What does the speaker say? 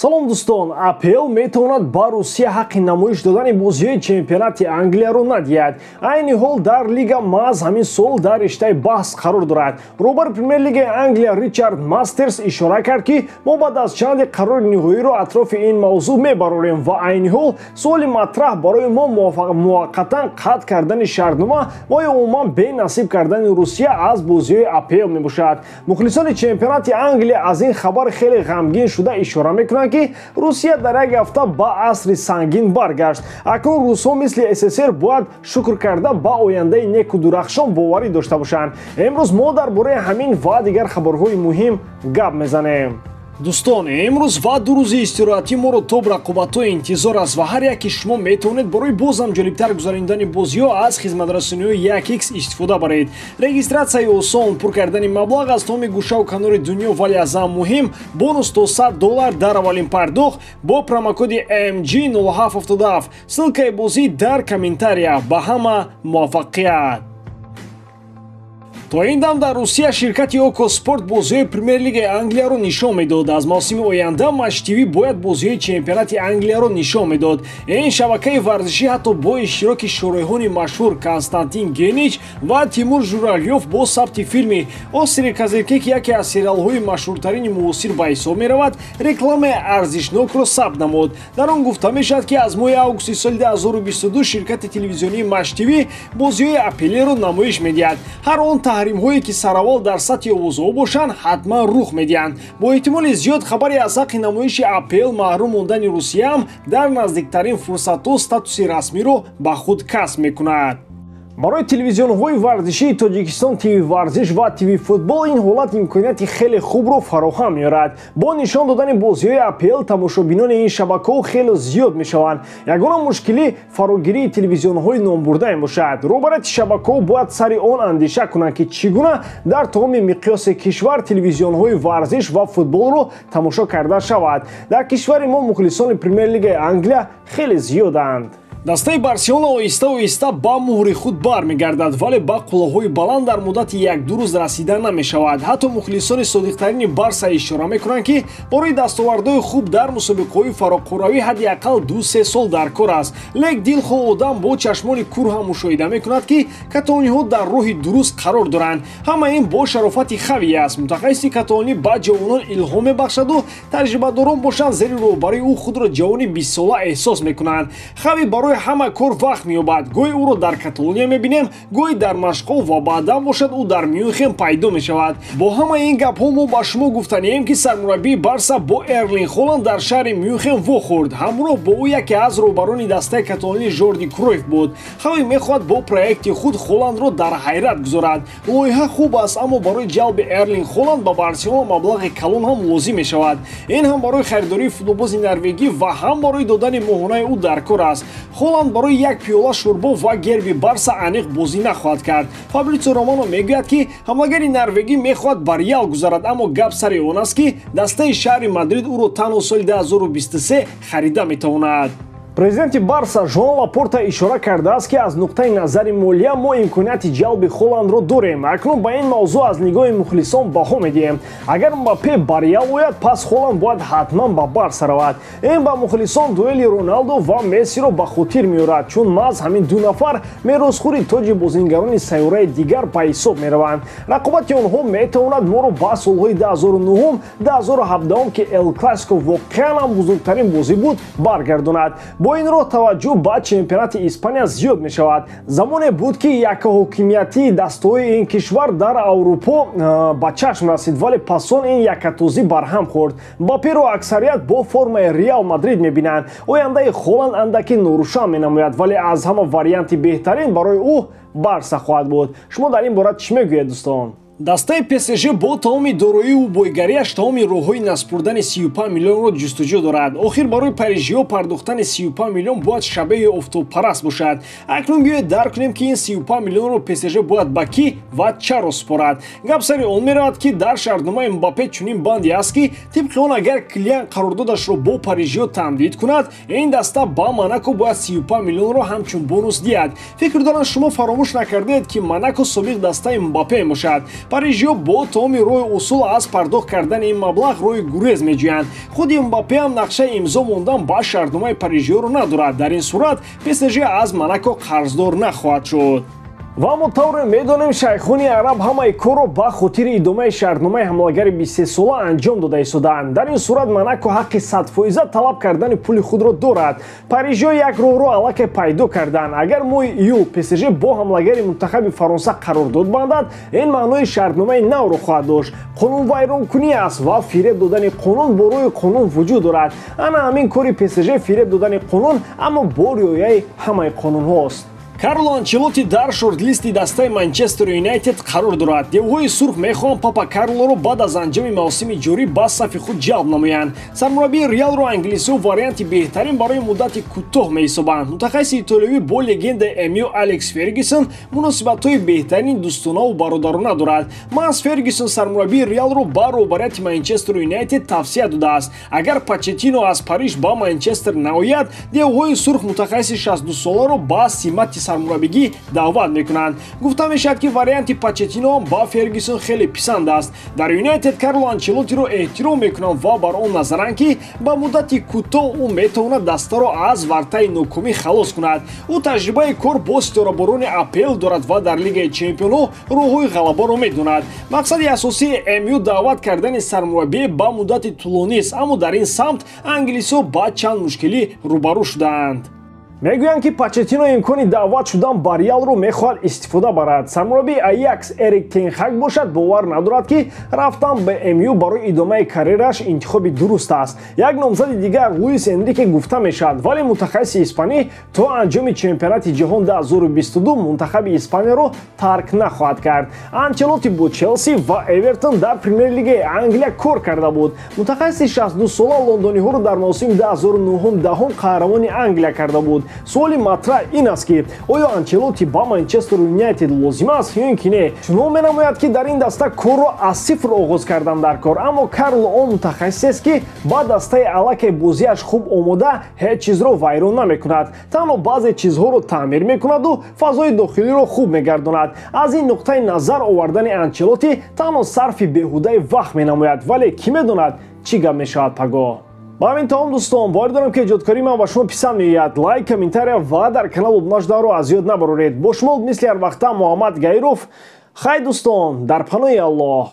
Салом дӯстон, АПЛ метавонад ба Русия ҳаққи намоиш додани бозиҳои чемпионати Англияро надиҳад. Айни ҳол дар лига маҳз ҳамин сол дар риштаи баҳс қарор дорад. Роҳбари Премер-лигаи Англия Ричард Мастерс ишора кард, ки мо баъд аз чанде қарори ниҳоиро атрофи ин мавзӯъ мебарорем ва айни ҳол суоли матраҳ барои мо муваққатан қатъ кардани шартнома ва ё умуман бенасиб кардани Русия аз бозиҳои АПЛ мебошад. Мухлисони чемпионати Англия аз ин хабар хеле ғамгин шуда ишора мекунанд, ки Русия дар як ҳафта ба асри сангин баргашт. Акнун русҳо мисли СССР бояд шукр карда ба ояндаи неку дурахшон боварӣ дошта бошанд. Имрӯз мо дар бораи ҳамин ва дигар хабарҳои муҳим гап мезанем. Дӯстон, имрӯз ва ду рӯзи истироҳатӣ моро то рақобатҳои интизор аст ва ҳар яке шумо метавонед барои бозам ҷолибтар гузаронидани бозиҳо аз хизматрасониҳои 1x истифода баред. Регистратсияи осон, пур кардани маблағ аз тамоми гӯшаву канори дунё, вале аз ҳам муҳим бонус то $100 дар аввалин пардохт бо промокоди MG0777. Ссылкаи бозӣ дар комментария. Ба ҳама муваффақият! То ин дам дар Русия ширкати Око Спорт бозиҳои Премер-лигаи Англияро нишон медод. Аз мавсими оянда Матч ТВ бояд бозиҳои чемпионати Англияро нишон медод. Ин шабакаи варзишӣ ҳатто бо иштироки шореҳони машҳур Константин Генич ва Тимур Журавлёв бо сабти филми «Острые козырьки», ки яке аз сериалҳои машҳуртарини муосир ба ҳисоб меравад, рекламаи арзишнокро сабт намуд. Дар он гуфта мешавад, ки аз моҳи августи соли 2022 ширкати телевизионии Матч ТВ бозиҳои АПЛ-ро намоиш медиҳад. Ҳар он таҳримҳое ки сараввал дар сатҳи овозҳо бошанд, ҳатман рух медиҳанд. Бо эҳтимоли зиёд хабари аз ҳаққи намоиши АПЛ маҳрум мондани Русияам дар наздиктарин фурсатҳо статуси расмиро ба худ касб мекунад. Барои телевизионҳои варзишии Тоҷикистон ТВ Варзиш ва ТВ Футбол ин ҳолат имконияти хеле хубро фароҳам меорад. Бо нишон додани бозиҳои АПЛ тамошобинони ин шабакаҳо хеле зиёд мешаванд. Ягона мушкилӣ фарогирии телевизионҳои номбурда мебошад. Роҳбарияти шабакаҳо бояд сари он андеша кунанд, ки чӣ гуна дар тамоми миқёси кишвар телевизионҳои варзиш ва футболро тамошо карда шавад. Дар кишвари мо мухлисони Премер-лигаи Англия хеле зиёданд. Дастаи Барселона оҳиста оҳиста ба муҳри худ бармегардад, вале ба қуллаҳои баланд дар муддати як-ду рӯз расида намешавад. Ҳатто мухлисони содиқтарини Барса ишора мекунанд, ки барои дастовардҳои хуб дар мусобиқаҳои фароқуравӣ ҳадди ақал 2-3 сол дар кор аст. Лек дилхоҳ одам бо чашмони кур ҳам мушоҳида мекунад, ки каталониҳо дар роҳи дуруст қарор доранд. Ҳама ин бо шарофати Хави аст. Мутахассиси каталонӣ ба ҷавонон илҳом мебахшаду таҷрибадорон бошанд зери роҳбарии ӯ худро ҷавони 20сола эҳсос мекунанд. Хави барои ҳама кор вақт меёбад. Гоҳе ӯро дар Каталония мебинем, гоҳе дар машқҳо ва баъдан бошад ӯ дар Мюнхен пайдо мешавад. Бо ҳамаи ин гапҳо мо ба шумо гуфтанием, ки сармураббии Барса бо Эрлинг Холанд дар шаҳри Мюнхен вохӯрд. Ҳамроҳ бо ӯ яке аз роҳбарони дастаи каталонӣ Жорди Кройф буд. Хави мехоҳад бо проекти худ Холандро дар ҳайрат гузорад. Лоиҳа хуб аст, аммо барои ҷалби Эрлинг Холанд ба Барселона маблағи калон ҳам лозим мешавад. Ин ҳам барои харидории футболбози норвегӣ ва ҳам барои додани моҳонаи ӯ дар кор аст. Холанд барои як пиёла шӯрбо ва герби Барса аниқ бозӣ нахоҳад кард. Фабритсио Романо мегӯяд, ки ҳамлагари норвегӣ мехоҳад ба Реал гузарад, аммо гап сари он аст, ки дастаи шаҳри Мадрид ӯро танҳо соли 2023 харида метавонад. Президенти Барса Жоан Лапорта ишора кардааст, ки аз нуқтаи назари молия мо имконияти ҷалби Холандро дорем. Акнун ба ин мавзӯъ аз нигоҳи мухлисон баҳо медиҳем. Агар Мбаппе ба Реал ояд, пас Холанд бояд ҳатман ба Барса равад. Ин ба мухлисон дуэли Роналдо ва Мессиро ба хотир меорад, чун маҳз ҳамин ду нафар меросхӯри тоҷи бозингарони сайёраи дигар ба ҳисоб мераванд. Рақобати онҳо метавонад моро ба солҳои 2009 2017, ки Эл Классико воқеан ҳам бузургтарин бозӣ буд, баргардонад. Бо ин роҳ таваҷҷӯҳ ба чемпионати Испания зиёд мешавад. Замоне буд, ки якаҳокимиятии дастаҳои ин кишвар дар Аврупо ба чашм расид, вале пасон ин якатозӣ барҳам хӯрд. Мбапперо аксарият бо формаи Реал Мадрид мебинанд. Ояндаи Холанд андаки норӯшан менамояд, вале аз ҳама варианти беҳтарин барои ӯ Барса хоҳад буд. Шумо дар ин бора чӣ мегӯед, дӯстон? Дастаи ПСЖ бо тамоми дороиву бойгариаш тамоми роҳҳои наспурдани 35 миллионро ҷустуҷӯ дорад. Охир барои парижиҳо пардохтани 35 миллион бояд шабеҳи офтобпараст бошад. Акнун биёед дарк кунем, ки ин 35 миллионро ПСЖ бояд ба кӣ ва чаро супорад. Гап сари он меравад, ки дар шартномаи Мбаппе чунин банде аст, ки тибқи он агар Килиан қарордодашро бо парижиҳо тамдид кунад, ин даста ба Монако бояд 35 миллионро ҳамчун бонус диҳад. Фикр дорам, шумо фаромӯш накардаед, ки Монако собиқ дастаи Мбаппе мебошад. Парижиҳо бо тамоми роҳи усул аз пардохт кардани ин маблағ роҳи гурез меҷӯянд. Худи Мбаппе ҳам нақшаи имзо мондан ба шартномаи парижиҳоро надорад. Дар ин сурат ПСЖ аз Монако қарздор нахоҳад шуд. Ва мо тавре медонем, шайхони араб ҳамаи корро ба хотири идомаи шартномаи ҳамлагари 23сола анҷом дода истодаанд. Дар ин сурат Монако ҳаққи 100% талаб кардани пули худро дорад. Парижиҳо як роҳро аллакай пайдо карданд. Агар моҳи июл ПСЖ бо ҳамлагари мунтахаби Фаронса қарордод бандад, ин маънои шартномаи навро хоҳад дошт. Қонунвайронкунӣ аст ва фиреб додани қонун бо рӯи қонун вуҷуд дорад. Ана ҳамин кори ПСЖ фиреб додани қонун, аммо бо риояи ҳамаи қонунҳост. Карло Анчелотти дар шортлисти дастаи Манчестер Юнайтед қарор дорад. Девҳои сурх мехоҳанд Папа Карлоро баъд аз анҷоми мавсими ҷорӣ ба сафи худ ҷалб намоянд. Сармураббии Реалро англисиҳо варианти беҳтарин барои муддати кӯтоҳ меҳисобанд. Мутахассиси итолиёвӣ бо легендаи МЮ Алекс Фергюсон муносибатҳои беҳтарини дӯстонаву бародарона дорад. Маҳз Фергюсон сармураббии Реалро ба роҳбарияти Манчестер Юнайтед тавсия додааст. Агар Почеттино аз Париж ба Манчестер наояд, девҳои сурх мутахассиси 62соларо ба симати сармураббигӣ даъват мекунанд. Гуфта мешавад, ки варианти Почеттино ба Фергюсон хеле писанд аст. Дар Юнайтед Карло Анчелоттиро эҳтиром мекунанд ва бар он назаранд, ки ба муддати кӯтоҳ ӯ метавонад дастаро аз вартаи нокомӣ халос кунад. Ӯ таҷрибаи кор бо ситораборони АПЛ дорад ва дар Лигаи чемпионҳо роҳҳои ғалабаро медонад. Мақсади асосии МЮ даъват кардани сармураббӣ ба муддати тӯлонист, аммо дар ин самт англисҳо ба чанд мушкилӣ рӯбарӯ шудаанд. Мегӯянд, ки Почеттино имкони даъват шудан ба Реалро мехоҳад истифода барад. Сармураббии Аякс Эрик тен Хаг бошад, бовар надорад, ки рафтан ба МЮ барои идомаи карьераш интихоби дуруст аст. Як номзади дигар Луис Энрике гуфта мешавад, вале мутахассиси испанӣ то анҷоми чемпионати ҷаҳон 2022 мунтахаби Испанияро тарк нахоҳад кард. Анчелотти бо Челси ва Эвертон дар Премер-лигаи Англия кор карда буд. Мутахассиси 62сола лондониҳоро дар мавсими 2009-10 қаҳрамони Англия карда буд. Суоли матраҳ ин аст, ки оё Анчелотти ба Манчестер Юнайтед лозим аст ё ин ки не? Чунон менамояд, ки дар ин даста корро аз сифр оғоз кардан дар кор, аммо Карло он мутахассисест, ки ба дастаи аллакай бозиаш хуб омода ҳеҷ чизро вайрон намекунад, танҳо баъзе чизҳоро таъмир мекунаду фазои дохилиро хуб мегардонад. Аз ин нуқтаи назар овардани Анчелотти танҳо сарфи беҳудаи вақт менамояд, вале кӣ медонад, чӣ гап мешавад пагоҳ. Ба ҳамин тамом, дӯстон, боварӣ дорам, ки эҷодкории ман ба шумо писанд меояд. Лайк, комментария ва дар канал обуна шуданро аз ёд набароред. Бо шумо мисли ҳар вақта Муҳаммад Гаиров. Хай, дӯстон, дар паноҳи Аллоҳ.